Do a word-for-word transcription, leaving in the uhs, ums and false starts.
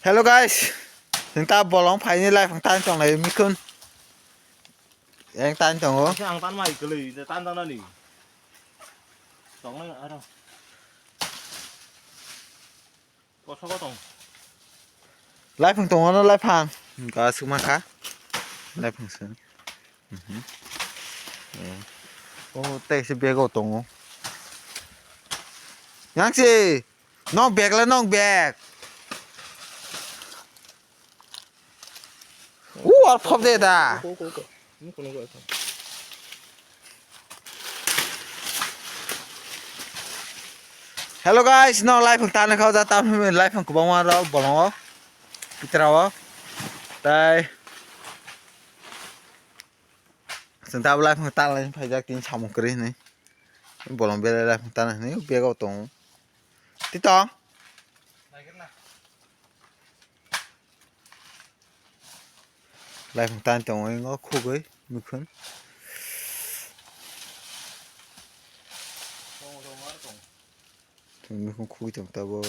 Hello guys, chwng ta bolong phaini laiphang tan tonglai mikhun. Yang tan tongo. Kaisa ang tan mai kwlwi, tan tan ani. Tongnai aro. Kosogo tong. Laiphang tongo no laiphang. Ga sukma kha. Laiphang se. Mhm. Oh, tei se bego tongo. Yang si. Nok bag le nok bag. U ar phop de da. Hello guys, no laiphang tan kha ja tam laiphang kwbangma rok bolongo. Pitra o. Tai Chwng tabuk laiphang tan lai phaijak tini samung kwrwi hinwi. Bolong belai laiphang tan hinwi bego tongo. Tito. Laiphang tan tongo ingo khugwi mikhun. Mikhun khugwi tong tabo.